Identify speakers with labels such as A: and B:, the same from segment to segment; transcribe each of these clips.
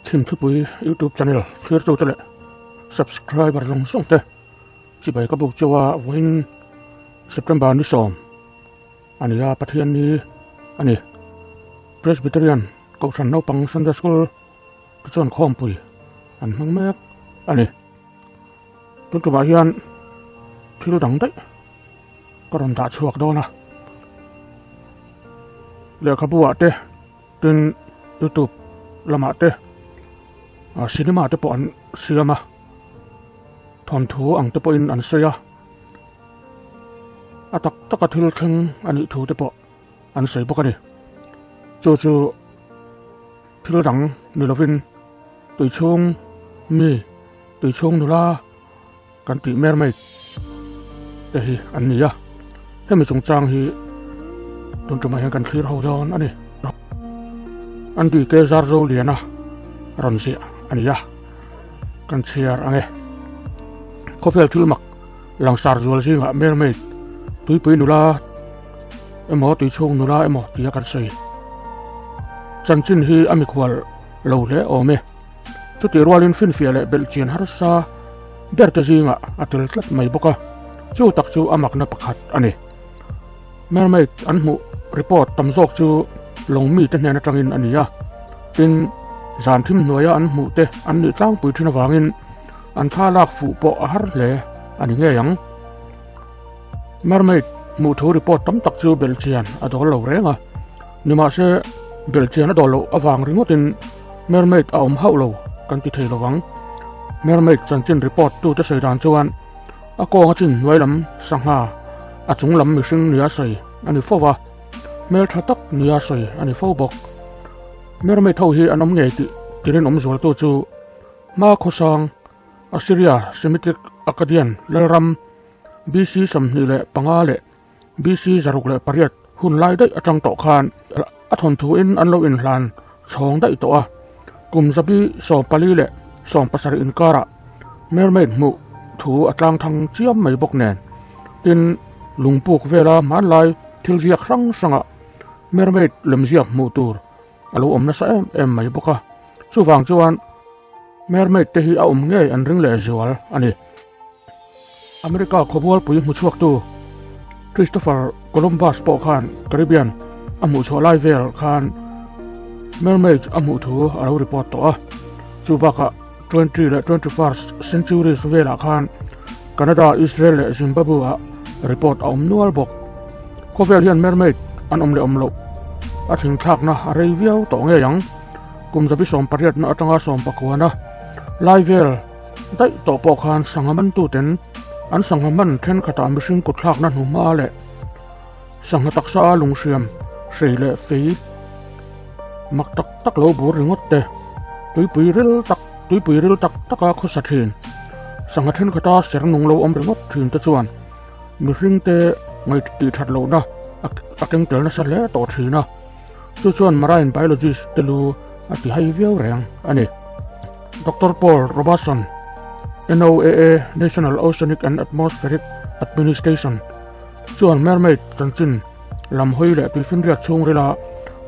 A: Chhimthupui YouTube channel thlirtute leh subscriber zawng zawng te chibai ka buk cheu a vawiin September ni sawm a ni a Pathian ni a ni. Presbyterian Kohhran naupang Sunday School te chuan khawmpui an hmang mek a ni. Tun tumah hian thil dang daih ka rawn dah chhuak dawn a lehkhabu ah te tin youtube lamah te ah cinema te pawh an siam a thawnthu ang te pawhin an sawi a a tak taka thil thleng a nih thu te pawh an sawi bawk a ni chu chu thil dang ni lovin tui chhung mi tui chhung nula kan tih mermaid te hi an ni a hemi chungchang hi tun tumah hian kan thlir ho dawn a ni an tui ke zar zo liana rawn ziah a ni a kan chhiar ang e khawvel thil mak langsar zual zingah mermaid tuipui nula emaw tui chhung nula emaw tia kan sawi chanchin hi a mikhual lo hle awm e. Chutih rualin finfiah leh belhchian harsa berte zingah a tel tlat mai bawk a, chu tak chu a makna pakhat a ni. Mermaid an hmuh report tam zawk chu lawng mite hnen atangin a ni a, tin, zan thim hnuaia an hmuh te an nih tlangpui thin avangin an thla lak fuh pawh a har hle a ni ngei ang. Mermaid hmuh thu report tam tak chu belhchian a dawl lo reng a, nimahse belhchian a dawl loh avang ringawtin Mermaid a awm hauh lo kan ti thei lovang. Mermaid chanchin report tute sawi dan chuan a kawng a chin hnuai lam sangha a chung lam mihring nia sawi a ni fo va, hmeltha tak nia sawi a ni fo bawk. Mermaid ho hi an awm ngei tih tirin awm zualtu chu hma khawsang Assyria Semitic Akkadian lalram BC 25 leh BC 68 hun lai daih atang tawh khan a thawnthuin an lo inhlan chhawng daih tawh a, kum zabi 14 leh 17 inkarah mermaid hmuh thu a tlang thang chiam mai bawk nen. Tin, lungpuk vela hmanlai thil ziak hrang hrangah mermaid lemziak hmuh tur a lo awm nasa em em mai bawk a, chuvang chuan mermaid te hi a awm ngei an ring leh zual a ni. America khawbualpui hmuchhuaktu Christopher Columbus pawh khan Caribbean a hmuhchhuah lai vel khan mermaid a hmuh thu a lo report tawh a. Chu bakah 20 leh 21st centuries velah khan Canada, Israel leh Zimbabwe-ah report a awm nual bawk. Khawvel hian mermaid an awm leh awm loh a thingthlakna a rei viau tawh ngei ang. Kum zabi sawmpariatna atanga sawmpakuana lai vel Daih tawh pawh khan sangha mantuten an sangha man thenkhatah mihring kutthlakna hnuhma leh sangha taksa a lunghriam hrei leh fei mak tak tak lo bur ringawt te, tuipui ril tak tuipui ril tak taka khawsa thin sangha thenkhat a ser nung lo awm ringawt thin te chuan mihring te ngaih tih that lohna a keng tel nasa hle tawh thin a, chu chuan marine biologist te lu a ti hai viau reng a ni. Doctor Paul Robertson, NOAA, National Oceanic and Atmospheric Administration, chuan mermaid chanchin lam hawi leh tuifinriat chhungrila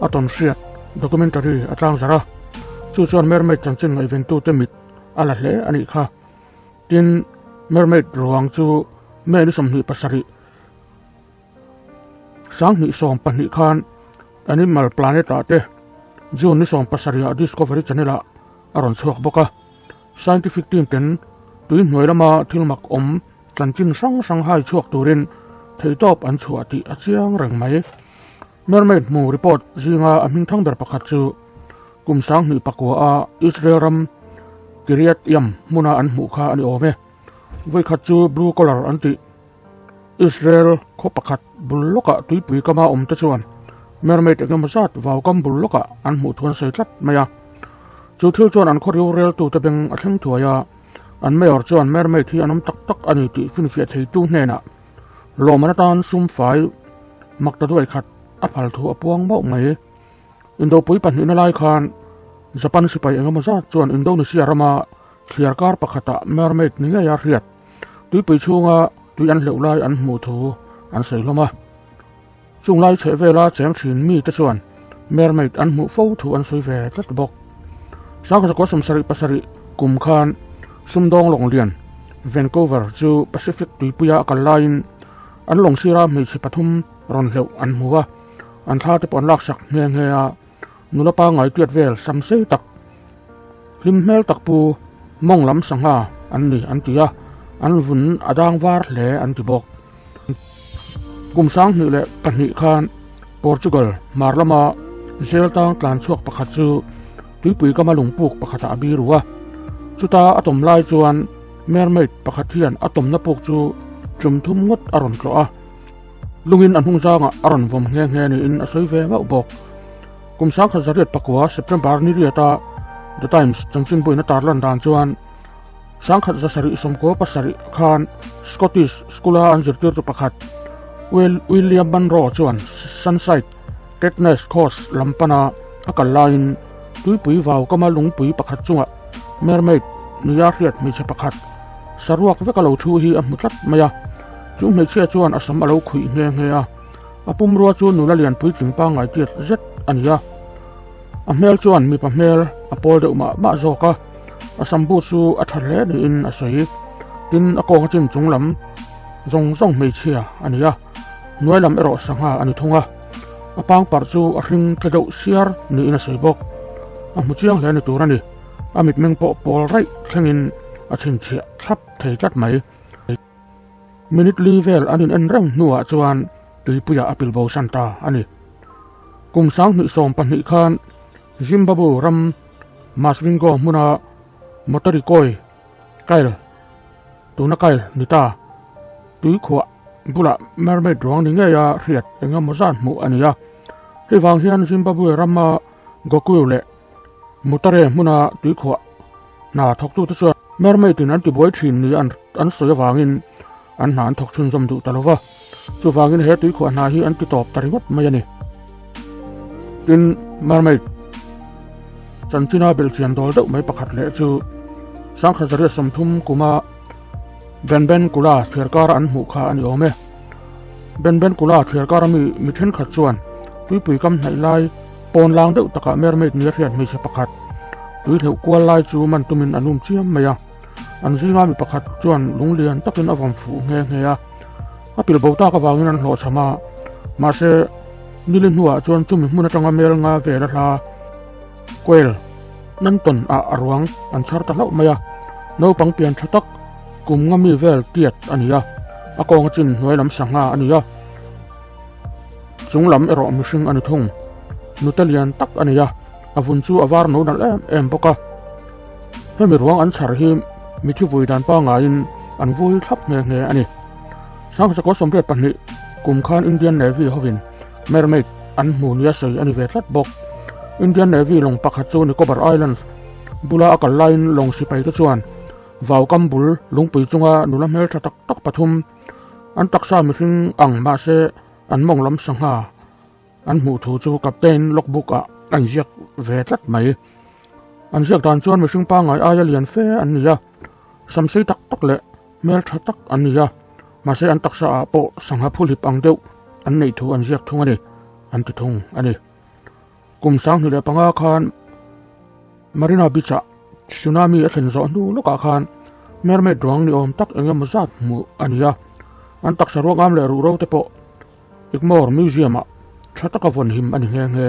A: a tawn hriat documentary a tlangzarh a, chu chuan mermaid chanchin ngaihventute mit a la hle a nih kha. Tin, mermaid ruang chu May ni 27, 2012 khan Animal Planet ah te June ni 17 ah Discovery Channel ah a rawn chhuak bawk a. Scientific team ten tui hnuai lama thil mak awm chanchin hrang hrang hai chhuak turin theihtawp an chhuah tih a chiang reng mai. Mermaid hmu report zinga a hming thang ber pakhat chu kum 2009 a Israel ram Kiryat Yam hmuna an hmuh kha a ni awm e. Vawikhat chu blue collar an tih. Israel khaw pakhat bul lawkah tuipui kama awm te chuan mermaid eng emaw zat vau kam bul lawkah an hmuh thu an sawi tlat mai a. Chu thil chuan an khaw roreltute beng a thleng thuai a, an mayor chuan mermaid hi an awm tak tak a ni tih finfiah theitu hnenah lawmman atan sum fai mak ta duai khat a phal thu a puang mauh mai. Indopui pahnihna lai khan Japan sipai eng emaw zat chuan Indonesia rama thliar kar pakhatah mermaid ni ngei a hriat. Tuipui chhunga tui an hleuh lai an hmuh thu an sawi hlawm a. Chung lai chheh vela cheng thin mite chuan mermaid an hmuh fo thu an sawi ve tlat bawk. 1977 kum khan sumdawng lawng lian Vancouver chu Pacific tuipuia a kal laiin an lawng sira hmeichhe pathum rawn hleuh an hmu a, an thla te pawh an laksak nghe nghe a. Nula pangngai tiat vel sam sei tak, hlim hmel tak pu mawng lam sangha an ni an ti a, an vun a dang var hle an ti bawk. Kum 2002 khan Portugal hmar lama zel tang tlan chhuak pakhat chu tuipui kama lungpuk pakhatah a biru a, chuta a tawm lai chuan mermaid pakhat hian a tawmna puk chu tum thum ngawt a rawn tlawh a. Lungin a hnung zangah a rawn vawm nghe nghe niin a sawi ve mauh bawk. Kum 1809 September ni riata The Times chanchinbuina tarlan dan chuan 1797 khan Scottish School-a an zirtirtu pakhat William Munro chuan Sunside, Caithness Coast lam pana a kal laiin tuipui vau kama lungpui pakhat chungah mermaid nia hriat hmeichhe pakhat saruak vek a lo thu hi a hmu tlat mai a. Chu hmeichhia chuan a sam a lo khuih nghe nghe a, a pumrua chu nula lian puitling pangngai tiat zet a ni a. A hmel chuan mipa hmel a pawl deuh mah mah zawk a, a sam bu chu a tha hle niin a sawi. Tin, a kawng a chin chung lam zawng zawng hmeichhia a ni a, hnuai lam erawh sangha a ni thung a. A pangparh chu a hring tle deuh siar niin a sawi bawk. A hmu chiang hle ni tur a ni, a mitmeng pawh pawl raih thlengin a chhinchhiah thlap thei tlat mai. Minute li vel an in en reng hnuah chuan tuipuiah a pil bo san ta a ni. Kum 2012 khan Zimbabwe ram Masvingo hmuna Motorikoi Kail, tuna Kail ni ta, tuikhuah bulah mermaid ruang ni ngeia hriat eng emaw zat hmuh a ni a. Hei vang hian Zimbabwe rama Gokwe leh Mutare hmuna tuikhuah Hna thawktute chuan mermaid in an tibuai thin ni an an sawi avangin an hna an thawk chhunzawm duh ta lova, chuvangin he tuikhuah hna hi an ti tawp ta ringawt mai a ni. Tin, mermaid chanchina belhchian dawl deuh mai pakhat leh chu 1930 kuma Benben Kula thliarkara an hmuh kha a ni awm e. Benben Kula thliarkara mi mi thenkhat chuan tuipui kam hnaih lai Pawn lang deuh takah mermaid nia hriat hmeichhe pakhat tui hleuh kual lai chu man tumin an um chiam mai a, an zinga mi pakhat chuan lung lian takin a vawm fuh nghe nghe a, a pil bo tak avangin an hlawhchham a, mahse nili hnuah chuan chumi hmun atanga mel nga vel a hla Quail Nanton ah a ruang an chhar ta hlauh mai a, naupang pian tha tak kum nga mi vel tiat a ni a, a kawng a chin hnuai lam sangha a ni a. Chung lam erawh mihring a ni thung. Nute lian tak a nei a, a vun chu a var no nalh em em bawk a. Hemi ruang an chhar hi mithi vui dan pangaiin an vui thlap nghe nghe a ni. 1982 kum khan Indian Navy hovin Mermaid an hmu nia sawi a ni ve tlat bawk. Indian Navy lawng pakhat chu Nicobar Islands bula a kal laiin lawng sipai te chuan vaukam bul lungpui chunga nula hmeltha tak tak pathum An taksa mihring ang mahse an mawng lam sangha an hmuh thu chu Captain logbook ah a inziak ve tlat mai. An ziak dan chuan mihring pangngai aia lian fe an ni a, samsei tak tak leh hmel tha tak an ni a, mahse an taksa ah pawh sangha phuhlip ang deuh an neih thu an ziak thung a ni, an ti thung a ni. Kum 2005 khan Marina Beach ah tsunami a thlen zawh hnu lawkah khan mermaid ruang ni awm tak eng emaw zat hmuh a ni a, an taksa ruangam leh ruhro te pawh Egmore Museum ah tha taka vawn him a ni nghe nghe.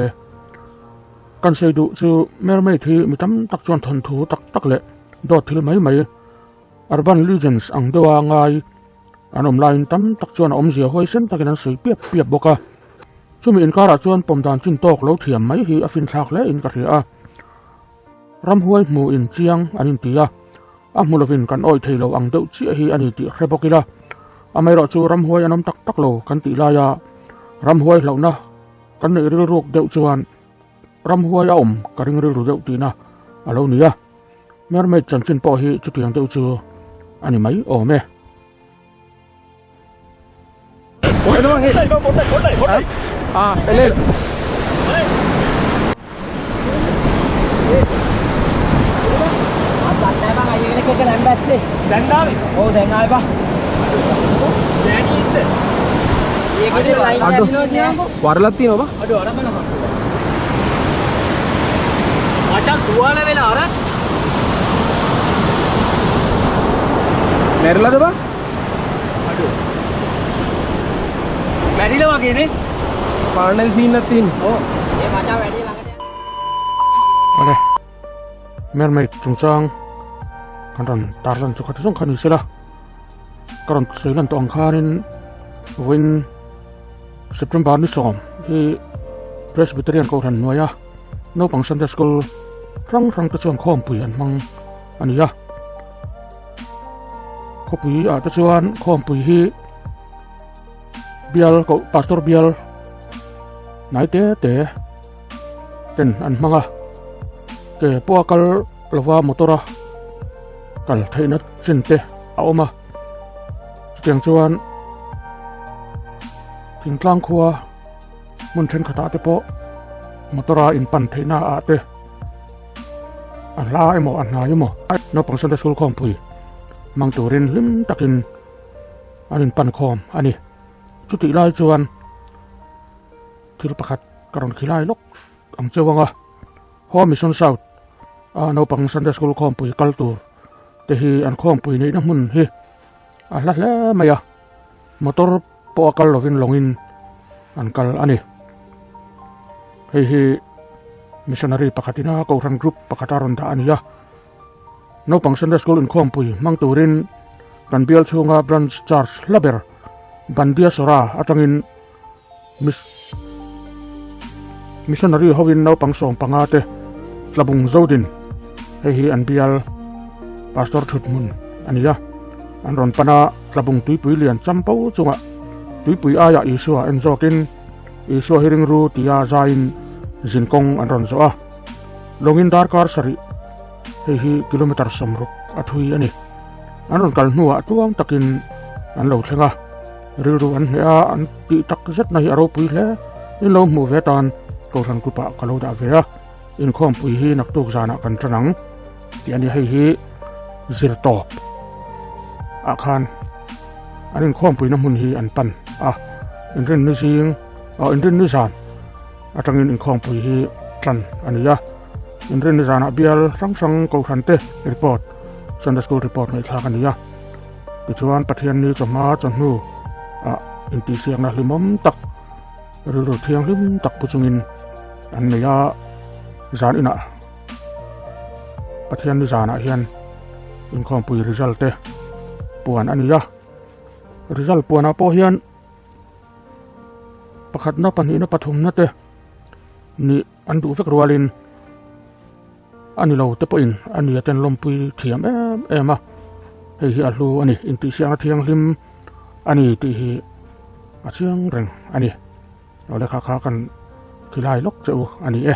A: Kan sawi duh chu mermaid hi mi tam tak chuan thawnthu tak tak leh dawt thil mai mai urban legends ang deuha ngai an awm laiin tam tak chuan a awmzia huaisen takin an sawi piap piap bawk a. Chumi inkarah chuan pawm dan chin tawk lo thiam mai hi a finthlak hle in ka hria a. Ramhuai hmu in chiang an inti a, a hmu lovin kan awih thei lo ang deuh chiah hi a ni tih hre bawk ila. Amaherawh chu ramhuai an awm tak tak lo kan tih laia ramhuai hlauhna kan neih rilruk deuh chuan ramhuai a awm ka ring rilru deuh tihna a lo ni a. Mermaid chanchin pawh hi chutiang deuh chu a ni mai awm e.
B: වරලක් තියෙනවා බං.
A: Awle, mermaid chungchang kan rawn tarlan chu khati zawng kha ni sela, ka rawn sawi lan tawh ang khanin vawiin September ni sawm hi Presbyterian Kohhran hnuaia naupang Sunday School hrang hrang te chuan khawmpui an hmang a ni a. Khawpui ah te chuan khawmpui hi bial koh pastor bial hnai te te ten an hmang a ke pawh a kal lova motor a kal theihna chin te a awm a chutiang chuan thingtlang khua hmun thenkhatah te pawh motor a inpan theihna ah te a hla emaw a hnai emaw naupang Sunday school khawmpui hmang turin hlim takin an inpan khawm a ni. Chutih lai chuan thil pakhat ka rawn khilai lawk ang cheu ang a, Home Mission South a naupang Sunday School khawmpui kal tur te hi an khawmpui neihna hmun hi a hla hle mai a, motor pawh a kal lovin lawngin an kal a ni. Hei hi missionary pakhatina Kohhran group pakhata rawn dah a ni a. Naupang Sunday School inkhawmpui hmang turin kan bial chhunga Branch Church hla ber Bandia Sora atangin Missionary hovin naupang 15 te Tlabung Zodin hei hi an bial Pastor thut hmun a ni a, an rawn pan a Tlabung tuipui lian champo chungah tuipui aiah Isua en zawkin Isua hi ringru tia zaiin zinkawng an rawn zawh a. Lawngin darkar sarih, hei hi kilometre 60 a thui a ni. An rawn kal hnuah tluang takin an lo thleng a, rilru an hneh a, an tih tak zetna hi a ropui hle. In lo hmuh ve tan Kohhran group ah ka lo dah ve a, inkhawmpui hi naktuk zanah kan tan ang tih a ni. Hei hi zir tawp ah khan an inkhawmpuina hmun hi an pan a, inrinni zing, aw inrinni zan. Atangin inkhawmpui hi tan a ni a, inrinni zanah bial hrang hrang Kohhran te report, Sunday School report ngaihthlak a ni a. Tichuan Pathianni chawhma chawhnu ah intihsiakna hlimawm tak, rilru thianghlim tak pu chungin an nei a, zan inah Pathianni zanah hian inkhawmpui result te puan a ni a, result puanah pawh hian Pakhatna, pahnihna, pathumna te nih an duh vek rualin a ni lo te pawhin a nia ten lawmpui thiam em em a, hei hi a hlu a ni, intihsiakna thianghlim a ni tih hi a chiang reng a ni. Awle kha kha kan khilai lawk che u a ni e.